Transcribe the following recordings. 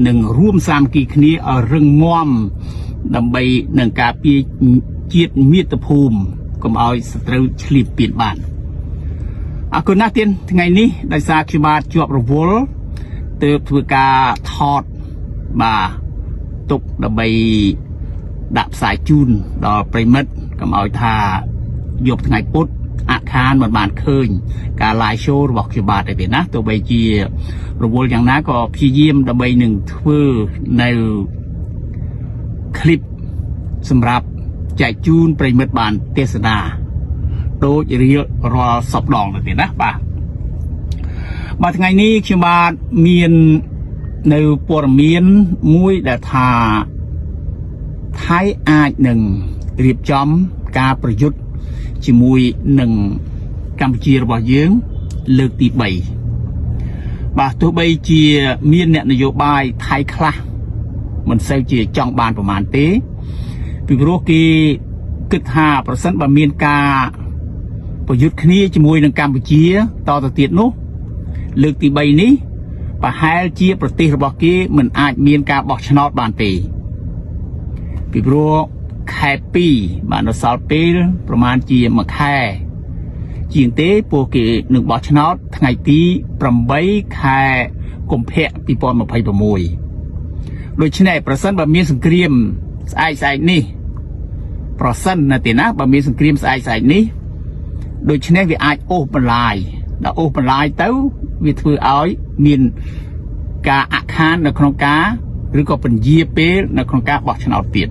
នឹងរួមសាមគ្គីគ្នាឲ្យរឹងមាំដើម្បីនឹងការពារជាតិមាតុភូមិកុំឲ្យសត្រូវឈ្លានពានបានអរគុណណាស់ទៀតថ្ងៃនេះដោយសារខ្ញុំបាទជាប់រវល់ទើបធ្វើការថតបាទទុកដើម្បីដាក់ផ្សាយជូនដល់ប្រិយមិត្តកុំឲ្យថាយប់ថ្ងៃពុធអាខានមិនបានឃើញការ live show របស់ខ្ញុំបាទទេណាទោះបីជារវល់យ៉ាងណាក៏ព្យាយាមដើម្បីនឹងធ្វើនៅ คลิป សម្រាប់ចែកជូនប្រិយមិត្តបានទេសនាដូចរៀលរាល់សពដងទៅទៀតណាបាទបាទថ្ងៃនេះខ្ញុំបាទមាននៅព័ត៌មានមួយដែលថាថៃអាចនឹងរៀបចំការប្រយុទ្ធជាមួយនឹងកម្ពុជារបស់យើងលើកទី3បាទទោះបីជាមានអ្នកនយោបាយថៃខ្លះមិនសូវជាចង់បានប្រមាណទេ ពីព្រោះគេគិតថាប្រសិនបើមានការប្រយុទ្ធគ្នាជាមួយនឹងកម្ពុជាតទៅទៀតនោះ លើកទី3នេះប្រហែលជាប្រទេសរបស់គេមិនអាចមានការបោះឆ្នោតបានទេពីព្រោះខែ2បាទនៅសល់ពេលប្រហែលជាមួយខែជាងទេពួកគេនឹងបោះឆ្នោតថ្ងៃទី8ខែកុម្ភៈ2026ដូច្នេះប្រសិនបើមានសង្គ្រាមស្អែកស្អែកនេះ ប្រសិនណាទេណាបើមានសង្គ្រាមស្អែកស្អែកនេះដូច្នេះវាអាចអូសបន្លាយដល់អូសបន្លាយទៅវាធ្វើឲ្យមានការអាក់ខាននៅក្នុងការឬក៏ពន្យាពេលនៅក្នុងការបោះឆ្នោតទៀត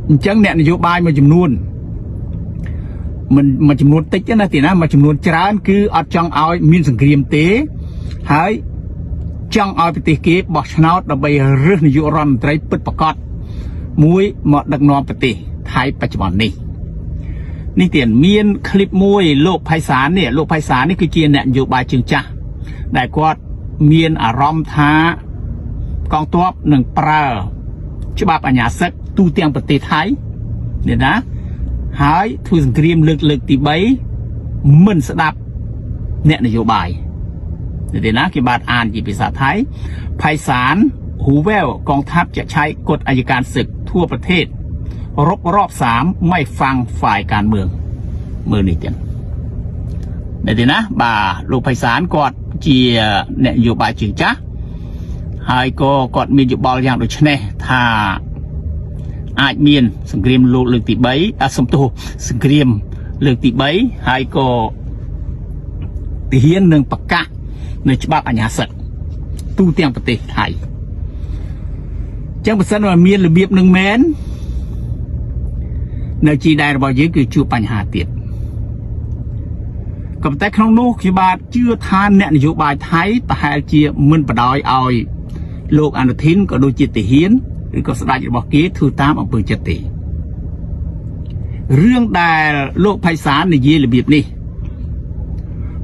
អញ្ចឹងអ្នកនយោបាយមួយចំនួនមិនមួយចំនួនតិចទេណាទេណាមួយចំនួនច្រើនគឺអត់ចង់ឲ្យមានសង្គ្រាមទេហើយចង់ឲ្យប្រទេសគេបោះឆ្នោតដើម្បីរើសនាយករដ្ឋមន្ត្រីពិតប្រាកដមួយមកដឹកនាំប្រទេសថៃបច្ចុប្បន្ននេះនេះទៀតមានคลิปមួយលោកផៃសាននេះលោកផៃសាននេះគឺជាអ្នកនយោបាយជើងចាស់ដែលគាត់មានអារម្មណ៍ថាកងទ័ពនឹងប្រើច្បាប់អាជ្ញាសឹកទូទាំងប្រទេសថៃនេះណាហើយធ្វើសង្គ្រាមលើកលើកទី3មិនស្ដាប់អ្នកនយោបាយនេះទេណាគេបាទអានជាភាសាថៃផៃសានหูแววกองทัพจะใช้กฎอัยการศึกทั่วประเทศ รบรอบสามไม่ฟังฝ่ายการเมืองមើលនេះទៀតនេះទេណាបាទលោកផៃសានគាត់ជាអ្នកនយោបាយជើងចាស់ហើយក៏គាត់មានយោបល់យ៉ាងដូចនេះថាអាចមានសង្គ្រាមលោកលើកទី3អសំទោសសង្គ្រាមលើកទី3ហើយក៏ទាហាននឹងប្រកាសនៅច្បាប់អាជ្ញាសឹកទូទាំងប្រទេសថៃចឹងបើសិនបើមានរបៀបនឹងមែន នៅជីដែនរបស់យើងគឺជួបបញ្ហាទៀតក៏ប៉ុន្តែក្នុងនោះខ្ញុំបាទជឿថាអ្នកនយោបាយថៃប្រហែលជាមិនបដ ாய் ឲ្យលោកអនុធីនក៏ដូចជាទាហានឬក៏ស្ដេចរបស់គេធ្វើតាមអំពើចិត្តទេរឿងដែលលោកផៃសាននិយាយរបៀបនេះ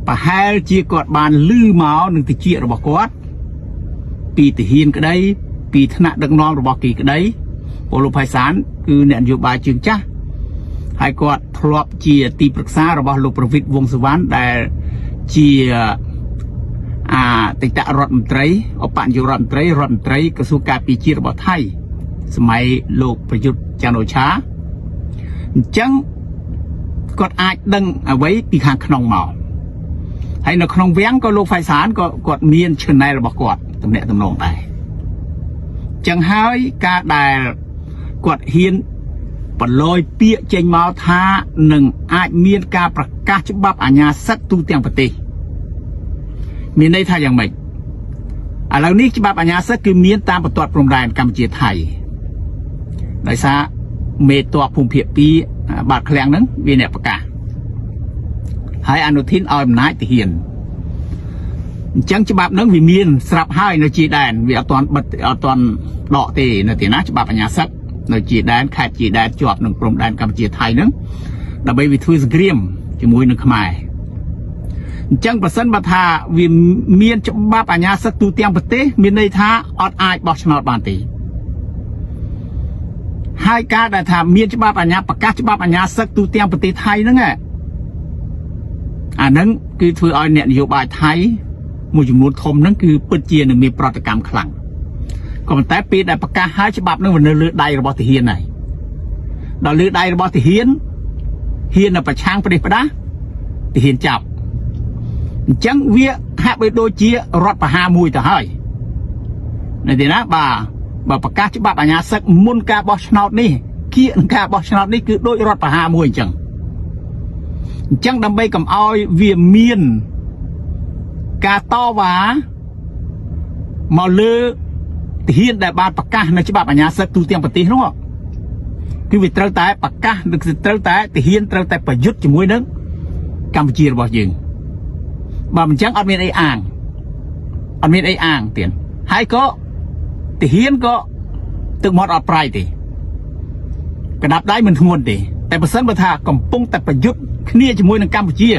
ប្រហែលជាគាត់បានលឺមកនឹងតិចរបស់គាត់ពីទាហានក្តីពីថ្នាក់ដឹកនាំរបស់គេក្តីព្រោះលោកផៃសានគឺអ្នកនយោបាយជើងចាស់ ហើយគាត់ធ្លាប់ជាទីប្រឹក្សារបស់លោកប្រវិតវង្សសុវណ្ណដែលជាអាតីតរដ្ឋមន្ត្រីឧបនាយករដ្ឋមន្ត្រីរដ្ឋមន្ត្រីក្រសួងការពារជាតិរបស់ថៃសម័យលោកប្រយុទ្ធច័ន្ទអូឆាអញ្ចឹងគាត់អាចដឹងអ្វីពីខាងក្នុងមកហើយនៅក្នុងវាំងក៏លោកហ្វៃសានក៏គាត់មាន channel របស់គាត់តំណាក់តំណងដែរអញ្ចឹងហើយការដែលគាត់ហ៊ាន បន្លយពាក្យចេញមកថានឹងអាចមានការប្រកាសច្បាប់អាជ្ញាសឹកទូទាំងប្រទេសមានន័យថាយ៉ាងម៉េចឥឡូវនេះច្បាប់អាជ្ញាសឹកគឺមានតាមបន្ទាត់ព្រំដែនកម្ពុជាថៃដោយសារមេតបភូមិភាគ2បាតឃ្លាំងហ្នឹងវាអ្នកប្រកាសហើយអនុធីនឲ្យអំណាចទាហានអញ្ចឹងច្បាប់ហ្នឹងវាមានស្រាប់ហើយនៅជាដែនវាអត់ទាន់បិទអត់ទាន់ដកទេនៅទីណាច្បាប់អាជ្ញាសឹកនៅជាដែនខេត្តជាដែនជាប់នឹងព្រំដែនកម្ពុជាថៃហ្នឹងដើម្បីវាធ្វើសង្គ្រាមជាមួយនឹងខ្មែរអញ្ចឹងប្រសិនបើថាវាមានច្បាប់អាជ្ញាសឹកទូទាំងប្រទេសមានន័យថាអត់អាចបោះឆ្នោតបានទេហើយការដែលថាមានច្បាប់អាជ្ញាប្រកាសច្បាប់អាជ្ញាសឹកទូទាំងប្រទេសថៃហ្នឹងអាហ្នឹងគឺធ្វើឲ្យអ្នកនយោបាយថៃមួយចំនួនធំហ្នឹងគឺពិតជានឹងមានប្រតិកម្មខ្លាំង។ ក៏ប៉ុន្តែពេលដែលប្រកាសហើយច្បាប់នឹងវានៅលើដៃរបស់ទាហានហើយដល់លើដៃរបស់ទាហានហ៊ាននៅប្រឆាំងប្រទេសផ្ដាស់ទាហានចាប់អញ្ចឹងវាហាក់បីដូចជារដ្ឋប្រហារមួយទៅហើយនៅទីណាបាទបើប្រកាសច្បាប់អាជ្ញាសឹកមុនការបោះឆ្នោតនេះគៀកនឹងការបោះឆ្នោតនេះគឺដូចរដ្ឋប្រហារមួយអញ្ចឹងអញ្ចឹងដើម្បីកុំឲ្យវាមានការតវ៉ាមកលើទាហានដែលបានប្រកាសនៅច្បាប់អាជ្ញាសឹកទូទាំងប្រទេសនោះគឺវាត្រូវតែប្រកាសនិងត្រូវតែទាហានត្រូវតែប្រយុទ្ធជាមួយនឹងកម្ពុជារបស់យើងបើមិនអញ្ចឹងអត់មានអីអាងអត់មានអីអាងទៀតហើយក៏ទាហានក៏ទឹកមាត់អត់ប្រៃទេកណ្ដាប់ដៃមិនធ្ងន់ទេតែបើសិនបើថាកំពុងតែប្រយុទ្ធគ្នាជាមួយនឹងកម្ពុជា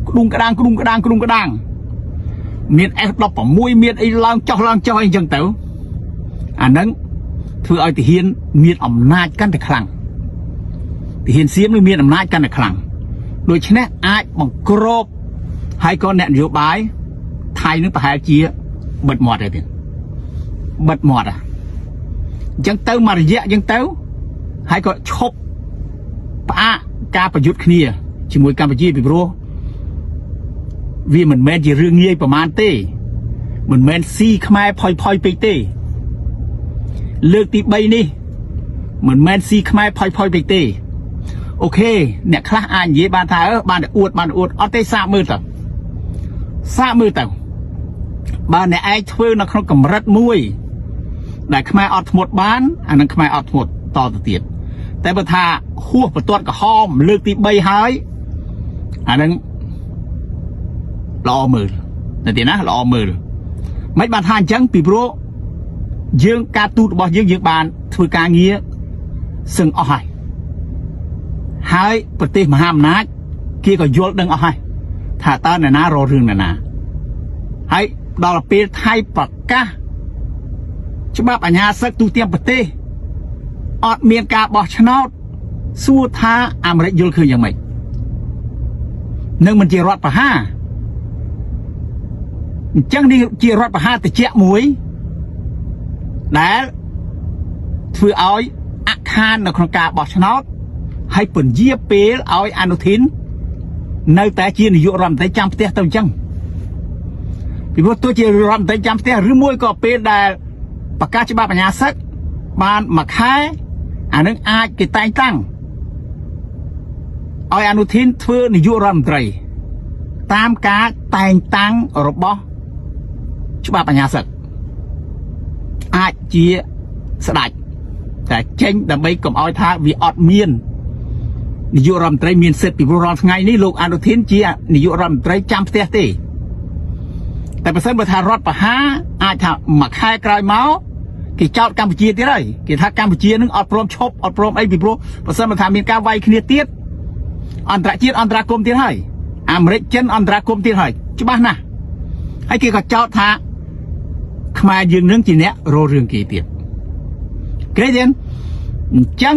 ក្ដុងក្ដាងក្ដុងក្ដាងក្ដុងក្ដាងមាន F16 មានអីឡើងចុះឡើងចុះអីចឹងទៅអាហ្នឹងធ្វើឲ្យទាហានមានអំណាចកាន់តែខ្លាំងទាហានសៀមនឹងមានអំណាចកាន់តែខ្លាំងដូច្នេះអាចបង្ក្របហើយក៏អ្នកនយោបាយថៃនឹងប្រហែលជាបិទមាត់ដែរទៀតបិទមាត់อ่ะអញ្ចឹងទៅមួយរយៈអញ្ចឹងទៅហើយក៏ឈប់ផ្អាកការប្រយុទ្ធគ្នាជាមួយកម្ពុជាពីព្រោះវាមិនមែនជារឿងងាយប្រមាណទេមិនមែនស៊ីខ្មែរផុយផុយពេកទេលើកទី3នេះមិនមែនស៊ីខ្មែរផុយផុយពេកទេOK អ្នកខ្លះអាចនិយាយបានថាអឺបានតែអួតបានតែអួតអត់ទេសាកមើលទៅសាកមើលទៅបើអ្នកឯងធ្វើនៅក្នុងកម្រិតមួយដែលខ្មែរអត់ធ្មត់បានអានឹងខ្មែរអត់ធ្មត់តទៅទៀតតែបើថាហួសបន្ទាត់ក្រហមលើកទី3ហើយអានឹងល្អមើលតែទៀតណាល្អមើលមិនបានថាអញ្ចឹងពីព្រោះយើងការទូតរបស់យើងយើងបានធ្វើការងារសឹងអស់ហើយហើយប្រទេសមហាអំណាចគេក៏យល់ដឹងអស់ហើយថាតើអ្នកណារករឿងអ្នកណាហើយដល់ពេលថៃប្រកាសច្បាប់អាជ្ញាសឹកទូទាំងប្រទេសអត់មានការបោះឆ្នោតសួរថាអាមេរិកយល់ឃើញយ៉ាងម៉េចនឹងមិនជារដ្ឋប្រហារអញ្ចឹងនេះជារដ្ឋប្រហារតិចមួយដែលធ្វើឲ្យអខាននៅក្នុងការបោះឆ្នោតហើយពន្យាពេលឲ្យអនុធីននៅតែជានាយករដ្ឋមន្ត្រីចាំផ្ទះទៅអញ្ចឹងពីព្រោះទោះជារដ្ឋមន្ត្រីចាំផ្ទះឬមួយក៏ពេលដែលប្រកាសច្បាប់អាជ្ញាសឹកបានមួយខែអានឹងអាចគេតែងតាំងឲ្យអនុធីនធ្វើនាយករដ្ឋមន្ត្រី តាមការតែងតាំងរបស់ច្បាប់អាជ្ញាសឹកអាចជាស្ដេចតែចេញដើម្បីកុំឲ្យថាវាអត់មាននាយករដ្ឋមន្ត្រីមានសិទ្ធិពីព្រោះរាល់ថ្ងៃនេះលោកអនុធីនជានាយករដ្ឋមន្ត្រីចាំផ្ទះទេតែបើសិនបើថារដ្ឋប្រហារអាចថាមួយខែក្រោយមកគេចោទកម្ពុជាទៀតហើយគេថាកម្ពុជានឹងអត់ព្រមឈប់អត់ព្រមអីពីព្រោះបើសិនបើថាមានការវាយគ្នាទៀតអន្តរជាតិអន្តរាគមន៍ទៀតហើយអាមេរិកចិនអន្តរាគមន៍ទៀតហើយច្បាស់ណាស់ហើយគេក៏ចោទថាខ្មែរយើងនឹងជាអ្នករករឿងគេទៀតគេទេអញ្ចឹង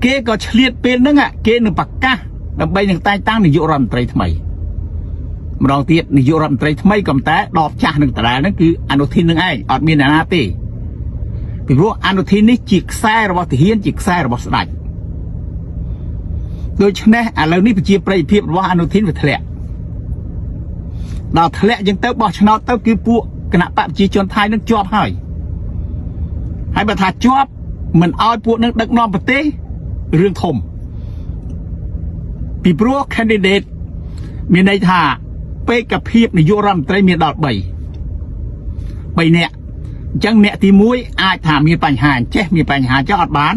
គេក៏ឆ្លៀតពេលហ្នឹងគេនឹងប្រកាសដើម្បីនឹងតែងតាំងនាយករដ្ឋមន្ត្រីថ្មីម្ដងទៀតនាយករដ្ឋមន្ត្រីថ្មីក៏តែដបចាស់នឹងដដែលហ្នឹងគឺអនុធីននឹងឯងអត់មានអ្នកណាទេពីព្រោះអនុធីននេះជាខ្សែរបស់ទាហានជាខ្សែរបស់ស្ដេចដូច្នេះឥឡូវនេះប្រជាប្រិយភាពរបស់អនុធីនវាធ្លាក់ដល់ធ្លាក់ចឹងទៅបោះឆ្នោតទៅគឺពួកគណបក្សប្រជាជនថៃនឹងជាប់ហើយហើយបើថាជាប់មិនអោយពួកនឹងដឹកនាំប្រទេសរឿងធំពីព្រោះ candidate មានន័យថាបេក្ខភាពនាយករដ្ឋមន្ត្រីមានដល់3 3នាក់អញ្ចឹងអ្នកទី1អាចថាមានបញ្ហាចេះមានបញ្ហាចុះអត់បាន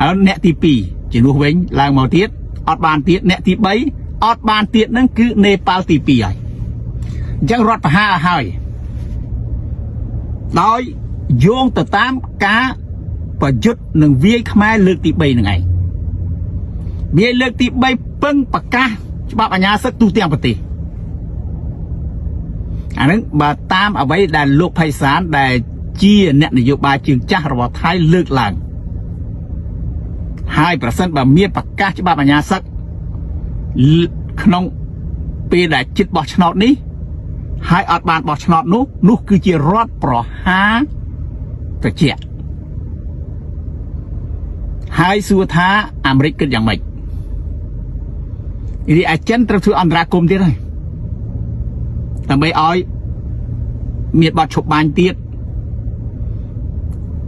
ហើយអ្នកទី2ជំនួសវិញឡើងមកទៀតអត់បានទៀតអ្នកទី3អត់បានទៀតហ្នឹងគឺនេប៉ាល់ទី2ហើយអញ្ចឹងរដ្ឋប្រហារហើយដោយយោងទៅតាមការប្រយុទ្ធនឹងវាយខ្មែរលើកទី3ហ្នឹងឯងវាយលើកទី3ពឹងប្រកាសច្បាប់អាជ្ញាសឹកទូទាំងប្រទេសអាហ្នឹងបើតាមអ្វីដែលលោកផៃសានដែលជាអ្នកនយោបាយជើងចាស់របស់ថៃលើកឡើងហើយប្រសិនបើមានប្រកាសច្បាប់អាជ្ញាសឹកក្នុងពេលដែលជិតបោះឆ្នោតនេះហើយអត់បានបោះឆ្នោតនោះនោះគឺជារដ្ឋប្រហារ ត្រជាក់ហើយសួរថាអាមេរិកគិតយ៉ាងម៉េចរីឯចិនត្រូវធ្វើអន្តរាគមន៍ទៀតហើយដើម្បីឲ្យមានបទឈប់បាញ់ទៀត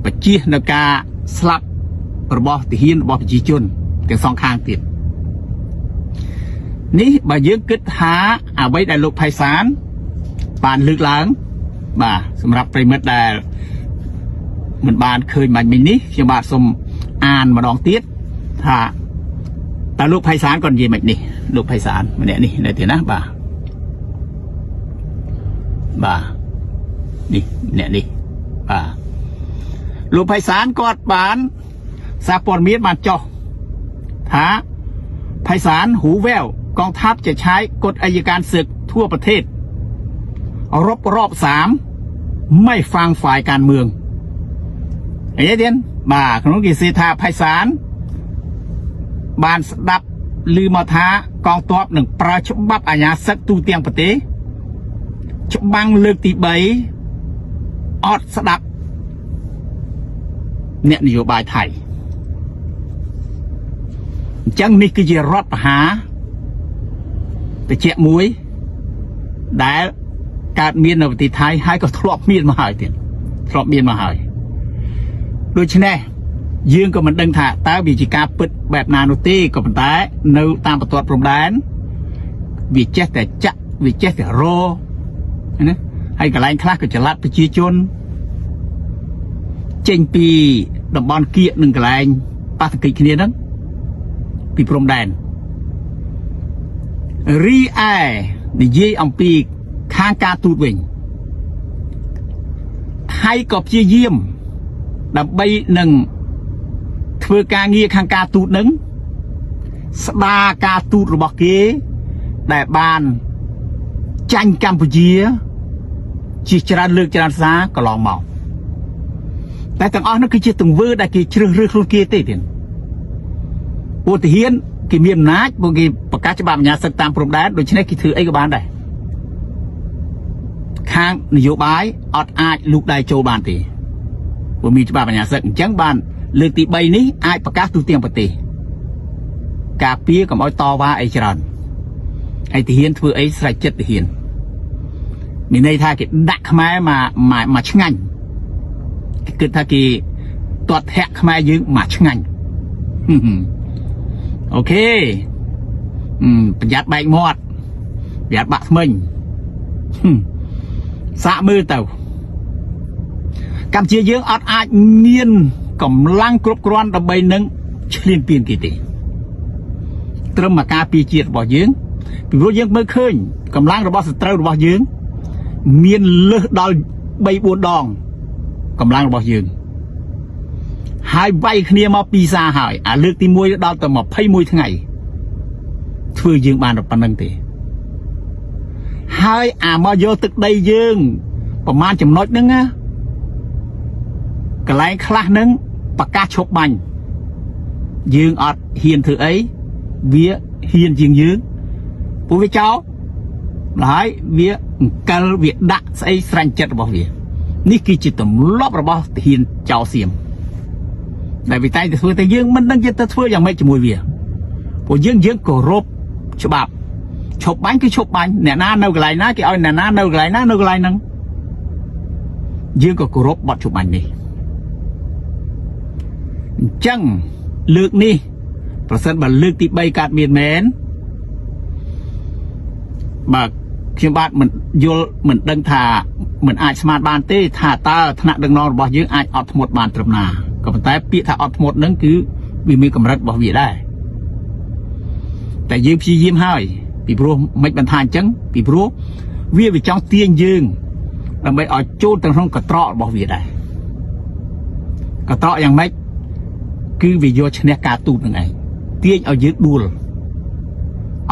បញ្ជានៅការស្លាប់របស់ទាហានរបស់ប្រជាជនទាំងសងខាងទៀតនេះបើយើងគិតថាអ្វីដែលលោកផៃសានបានលើកឡើងបាទសម្រាប់ប្រិយមិត្តដែលមិនបានឃើញបាញ់មិញនេះខ្ញុំបាទសូមអានម្ដងទៀតថាតើលោកផៃសានគាត់និយាយម៉េចនេះលោកផៃសានម្នាក់នេះនៅទីណាបាទបាទនេះម្នាក់នេះបាទលោកផៃសានគាត់បានសារព័ត៌មានបានចុះថាផៃសានหูแววកងทัพจะใช้กฎอัยการศึกทั่วประเทศ รบรอบสามไม่ฟังฝ่ายการเมืองអីទៀតបាទក្នុងគេសេថាផៃសាន បានស្ដាប់ឮមកថាកងទ័ពនឹងប្រើច្បាប់អាជ្ញាសឹកទូទាំងប្រទេសច្បាំងលើកទី3អត់ស្ដាប់អ្នកនយោបាយថៃអញ្ចឹងនេះគឺជារដ្ឋប្រហារតិចមួយដែលកើតមាននៅប្រទេសថៃហើយក៏ធ្លាប់មានមកហើយទៀតធ្លាប់មានមកហើយដូច្នេះយើងក៏មិនដឹងថាតើវាជាការពិតបែបណានោះទេក៏ប៉ុន្តែនៅតាមបន្ទាត់ព្រំដែនវាចេះតែចាក់វាចេះតែរណាហើយកន្លែងខ្លះក៏ចល័តប្រជាជនចេញពីតំបន់គៀកនិងកន្លែងប៉ះទង្គិចគ្នាហ្នឹងពីព្រំដែនរីឯនិយាយអំពីខាងការទូតវិញថៃក៏ព្យាយាមដើម្បីនឹងធ្វើការងារខាងការទូតនឹងស្ដារការទូតរបស់គេដែលបានចាញ់កម្ពុជា ជាច្រើនលើកច្រើនសារកន្លងមកតែទាំងអស់នោះគឺជាទង្វើដែលគេជ្រើសរើសខ្លួនគេទេទៀតពួកទាហានគេមានអំណាចពួកគេប្រកាសច្បាប់អាជ្ញាសឹកតាមព្រំដែនដូច្នេះគេធ្វើអីក៏បានដែរខាងនយោបាយអត់អាចលូកដៃចូលបានទេព្រោះមានច្បាប់អាជ្ញាសឹកអញ្ចឹងបានលើកទី3នេះអាចប្រកាសទូទាំងប្រទេសការពារកុំឲ្យតវ៉ាអីច្រើនហើយទាហានធ្វើអីស្រេចចិត្តទាហានមានន័យថាគេដាក់ខ្មែរមកមកមកឆ្ងាញ់គេគិតថាគេទាត់ធាក់ខ្មែរយើងមកឆ្ងាញ់ OK ប្រយ័ត្នបែកមាត់ប្រយ័ត្នបាក់ធ្មេញហឹមសាកមើលទៅកម្ពុជាយើងអត់អាចមានកម្លាំងគ្រប់គ្រាន់ដើម្បីនឹងឈ្លានពានគេទេត្រឹមមកការពារជាតិរបស់យើងពីព្រោះយើងមើលឃើញកម្លាំងរបស់សត្រូវរបស់យើង មានលើសដល់3 4ដងកម្លាំងរបស់យើងហើយវាយគ្នាមកពីរសាហើយអាលើកទី1ដល់ទៅ21ថ្ងៃធ្វើយើងបានតែប៉ុណ្្នឹងទេហើយអាមកយកទឹកដីយើងប្រហែលចំណុចហ្នឹងណាកន្លែងខ្លះហ្នឹងប្រកាសឈប់បាញ់យើងអត់ហ៊ានធ្វើអីវាហ៊ានជាងយើងពួកវាចោលហើយវាអង្កលវាដាក់ស្អីស្រាញ់ចិត្តរបស់វានេះគឺជាទម្លាប់របស់ទាហានចោលសៀមដែលវាតែងតែធ្វើតែយើងមិនដឹងជាទៅធ្វើយ៉ាងម៉េចជាមួយវាព្រោះយើងយើងគោរពច្បាប់ឈប់បាញ់គឺឈប់បាញ់អ្នកណានៅកន្លែងណាគេឲ្យអ្នកណានៅកន្លែងណានៅកន្លែងហ្នឹងយើងក៏គោរពបទឈប់បាញ់នេះអញ្ចឹងលើកនេះប្រសិនបើលើកទី3កើតមានមែនបើខ្ញុំបាទមិនយល់មិនដឹងថាមិនអាចស្មានបានទេថាតើថ្នាក់ដឹកនាំរបស់យើងអាចអត់ធ្មត់បានត្រឹមណាក៏ប៉ុន្តែពាក្យថាអត់ធ្មត់ហ្នឹងគឺវាមានកម្រិតរបស់វាដែរតែយើងព្យាយាមហើយពីព្រោះមិនបន្ថាអញ្ចឹងពីព្រោះវាវាចង់ទាញយើងដើម្បីឲ្យចូលទៅក្នុងកត្រករបស់វាដែរកត្រកយ៉ាងម៉េចគឺវាយកឈ្នះការទូតនឹងឯងទាញឲ្យយើងដួល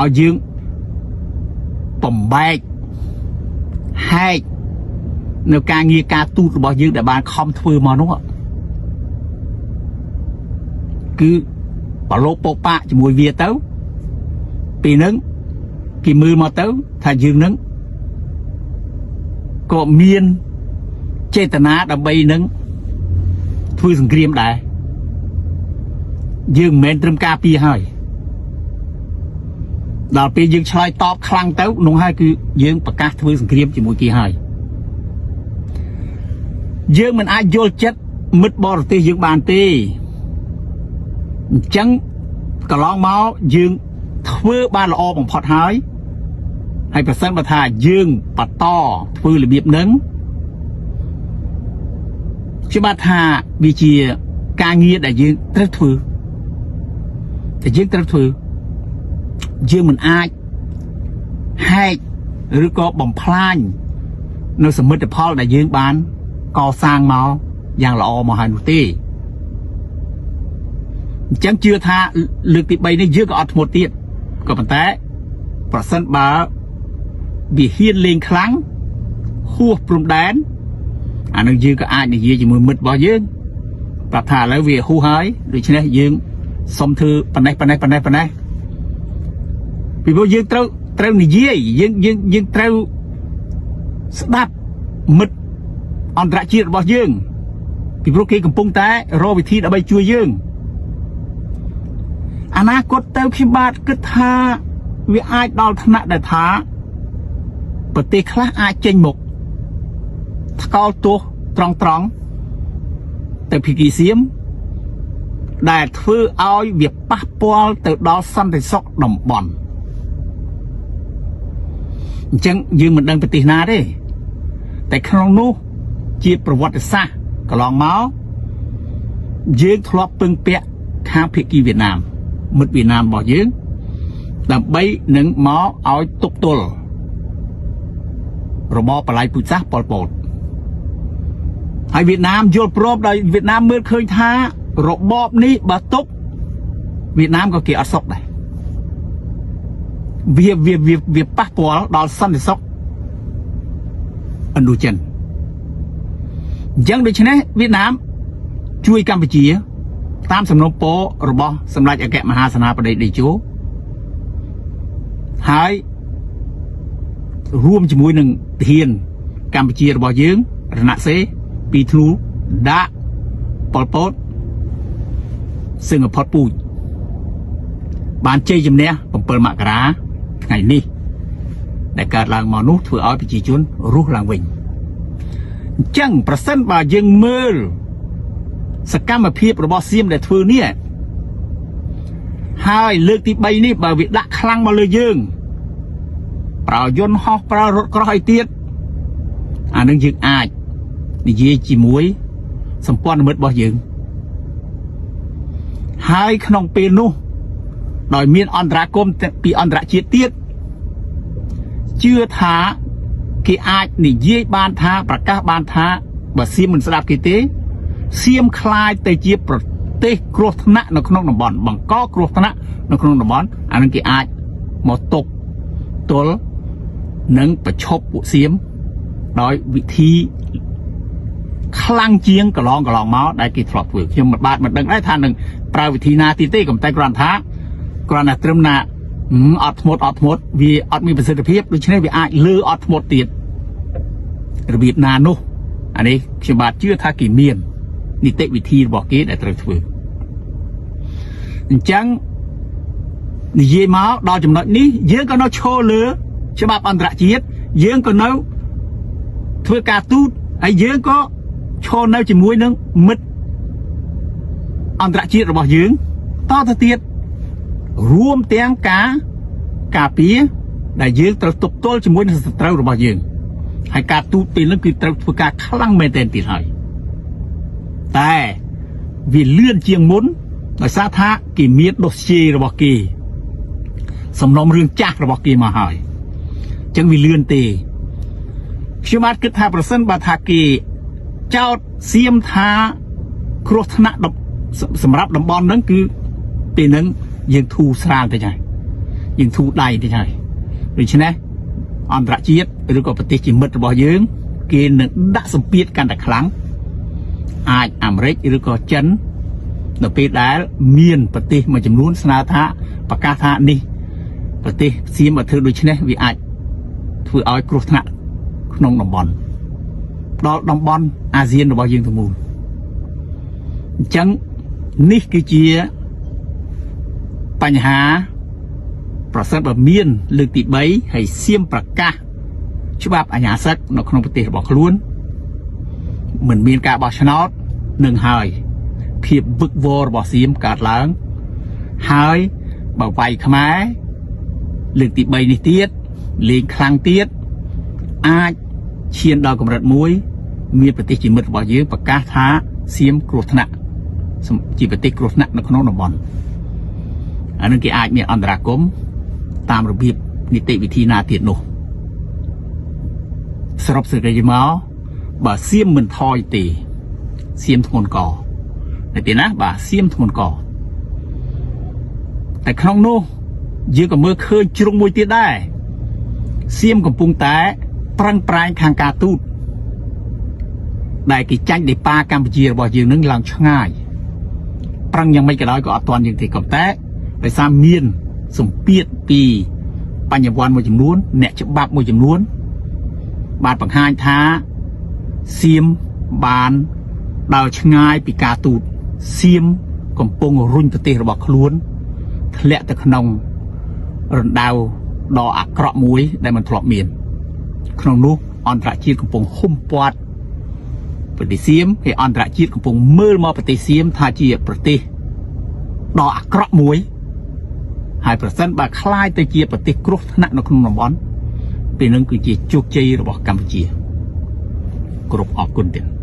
ឲ្យយើងបំបែកហែកនៅការងារការទូតរបស់យើងដែលបានខំធ្វើមកនោះគឺបលោបោកបាក់ជាមួយវាទៅពីនឹងគេមើលមកទៅថាយើងនឹងក៏មានចេតនាដើម្បីនឹង ធ្វើសង្គ្រាមដែរយើងមិនមែនត្រឹមការពារហើយដល់ពេលយើងឆ្លើយតបខ្លាំងទៅនោះហើយគឺយើងប្រកាសធ្វើសង្គ្រាមជាមួយគេហើយយើងមិនអាចយល់ចិត្តមិត្តបរទេសយើងបានទេអញ្ចឹងកន្លងមកយើងធ្វើបានល្អបំផុតហើយហើយប្រសិនបើថាយើងបន្តធ្វើរបៀបហ្នឹងខ្ញុំបាទថាវាជាការងារដែលយើងត្រូវធ្វើតែយើងត្រូវធ្វើយើងមិនអាចហែកឬក៏បំផ្លាញនៅសមិទ្ធផលដែលយើងបានកសាងមកយ៉ាងល្អមកហើយនោះទេអញ្ចឹងជឿថាលើកទី3នេះយើងក៏អត់ធ្មត់ទៀតក៏ប៉ុន្តែប្រសិនបើវាហ៊ានលេងខ្លាំងហួសព្រំដែនអានឹងយើងក៏អាចនិយាយជាមួយមិត្តរបស់យើងប្រាប់ថាឥឡូវវាហួសហើយដូច្នេះយើងសុំធ្វើប៉ុណ្ណេះប៉ុណ្ណេះប៉ុណ្ណេះប៉ុណ្ណេះពីព្រោះយើងត្រូវត្រូវនិយាយយើងយើងយើងត្រូវស្ដាប់មិត្តអន្តរជាតិរបស់យើងពីព្រោះគេកំពុងតែរកវិធីដើម្បីជួយយើងអនាគតទៅខ្ញុំបាទគិតថាវាអាចដល់ថ្នាក់ដែលថាប្រទេសខ្លះអាចចេញមុខថ្កោលទោសត្រង់ត្រង់ទៅភាគីសៀមដែលធ្វើឲ្យវាប៉ះពាល់ទៅដល់សន្តិសុខតំបន់អញ្ចឹងយើងមិនដឹងប្រទេសណាទេតែក្នុងនោះជាប្រវត្តិសាស្ត្រកន្លងមកយើងធ្លាប់ពឹងពាក់ខាងភាគីវៀតណាមមិត្តវៀតណាមរបស់យើងដើម្បីនឹងមកឲ្យទប់ទល់របបបល័យពូជសាសន៍ប៉ុលពតហើយវៀតណាមយល់ព្រមដោយវៀតណាមមើលឃើញថារបបនេះបើទុកវៀតណាមក៏គេអត់សុខដែរវាវាវាវាប៉ះពាល់ដល់សន្តិសុខឥណ្ឌូចិនអញ្ចឹងដូច្នេះវៀតណាមជួយកម្ពុជា តាមសំណូមពររបស់សម្ដេចអគ្គមហាសេនាបតីតេជោហើយរួមជាមួយនឹងទាហានកម្ពុជារបស់យើងរណសេពីធ្នូដាក់ប៉ុលពតសឹងផុតពូជបានជ័យជំនះ7មករាថ្ងៃនេះដែលកើតឡើងមកនោះធ្វើឲ្យប្រជាជនរស់ឡើងវិញអញ្ចឹងប្រសិនបើយើងមើលសកម្មភាពរបស់សៀមដែលធ្វើនេះហើយលើកទី3នេះបើវាដាក់ខ្លាំងមកលើយើងប្រើយន្តហោះប្រើរថក្រោះអីទៀតអានឹងយើងអាចនិយាយជាមួយសម្ព័ន្ធមិត្តរបស់យើងហើយក្នុងពេលនោះដោយមានអន្តរាគមន៍ពីអន្តរជាតិទៀតជឿថាគេអាចនិយាយបានថាប្រកាសបានថាបើសៀមមិនស្ដាប់គេទេសៀមក្លាយទៅជាប្រទេសគ្រោះថ្នាក់នៅក្នុងតំបន់បង្កគ្រោះថ្នាក់នៅក្នុងតំបន់អានឹងគេអាចមកទប់ទល់និងប្រឈប់ពួកសៀមដោយវិធីខ្លាំងជាងកន្លងកន្លងមកដែលគេធ្លាប់ធ្វើខ្ញុំមិនបាទមិនដឹងដែរថានឹងប្រើវិធីណាទៀតទេក៏តែគ្រាន់ថាគ្រាន់តែត្រឹមណាអត់ធ្មត់អត់ធ្មត់វាអត់មានប្រសិទ្ធភាពដូច្នេះវាអាចលើអត់ធ្មត់ទៀតរបៀបណានោះអានេះខ្ញុំបាទជឿថាគេមាននីតិវិធីរបស់គេដែលត្រូវធ្វើអញ្ចឹងនិយាយមកដល់ចំណុចនេះយើងក៏នៅឈរលើច្បាប់អន្តរជាតិយើងក៏នៅធ្វើការទូតហើយយើងក៏ឈរនៅជាមួយនឹងមិត្តអន្តរជាតិរបស់យើងតទៅទៀតរួមទាំងការការពារដែលយើងត្រូវទប់ទល់ជាមួយនឹងសត្រូវរបស់យើងហើយការទូតពេលនេះគឺត្រូវធ្វើការខ្លាំងមែនទែនទៀតហើយតែវាលឿនជាងមុនដោយសារថាគេមានដូស្យេរបស់គេសំណុំរឿងចាស់របស់គេមកហើយអញ្ចឹងវាលឿនទេខ្ញុំបាទគិតថាប្រសិនបើថាគេចោតសៀមថាគ្រោះថ្នាក់សម្រាប់តំបន់ហ្នឹងគឺពេលហ្នឹងយើងធូរស្រាលតិចហើយយើងធូរដៃតិចហើយដូច្នេះអន្តរជាតិឬក៏ប្រទេសជាមិត្តរបស់យើង គេនឹងដាក់សម្ពាធកាន់តែខ្លាំងអាចអាមេរិកឬក៏ចិននៅពេលដែលមានប្រទេសមួយចំនួនស្នើថាប្រកាសថានេះប្រទេសសៀមបើធ្វើដូច្នេះវាអាចធ្វើឲ្យគ្រោះថ្នាក់ក្នុងតំបន់ដល់តំបន់អាស៊ានរបស់យើងទាំងមូល អញ្ចឹងនេះគឺជាបញ្ហាប្រសិនបើមានលើកទី3ហើយសៀមប្រកាសច្បាប់អាជ្ញាសឹកនៅក្នុងប្រទេសរបស់ខ្លួនមិនមានការបោះឆ្នោតនឹងហើយភាពវឹកវររបស់សៀមកើតឡើងហើយបើវាយខ្មែរលើកទី3នេះទៀតលេងខ្លាំងទៀតអាចឈានដល់កម្រិតមួយ មានប្រទេសជាមិត្តរបស់យើងប្រកាសថាសៀមគ្រោះថ្នាក់ជាប្រទេសគ្រោះថ្នាក់នៅក្នុងតំបន់អានឹងគេអាចមានអន្តរាគមន៍តាមរបៀបនីតិវិធីណាទៀតនោះសរុបសេចក្តីមកបើសៀមមិនថយទេសៀមធ្ងន់កតែទៀតណាបាទសៀមធ្ងន់កតែក្នុងនោះយើងក៏មើលឃើញជ្រុងមួយទៀតដែរសៀមកំពុងតែប្រឹងប្រែងខាងការទូតដែលគេចាញ់ដេប៉ាកម្ពុជារបស់យើងនឹងឡើងឆ្ងាយប្រឹងយ៉ាងម៉េចក៏ដោយក៏អត់ទាន់យើងទេក៏តែដោយសារមានសម្ពាធពីបញ្ញវន្តមួយចំនួនអ្នកច្បាប់មួយចំនួនបានបង្ហាញថាសៀមបានដើរឆ្ងាយពីការទូតសៀមកំពុងរុញប្រទេសរបស់ខ្លួនធ្លាក់ទៅក្នុងរណ្ដៅដ៏អាក្រក់មួយដែលមិនធ្លាប់មាន ក្នុងនោះអន្តរជាតិកំពុងហ៊ុំព័ទ្ធប្រទេសសៀមហើយអន្តរជាតិកំពុងមើលមកប្រទេសសៀមថាជាប្រទេសដ៏អាក្រក់មួយហើយប្រសិនបើក្លាយទៅជាប្រទេសគ្រោះថ្នាក់នៅក្នុងតំបន់ពេលនឹងគឺជាជោគជ័យរបស់កម្ពុជាគ្រប់អរគុណទៀត។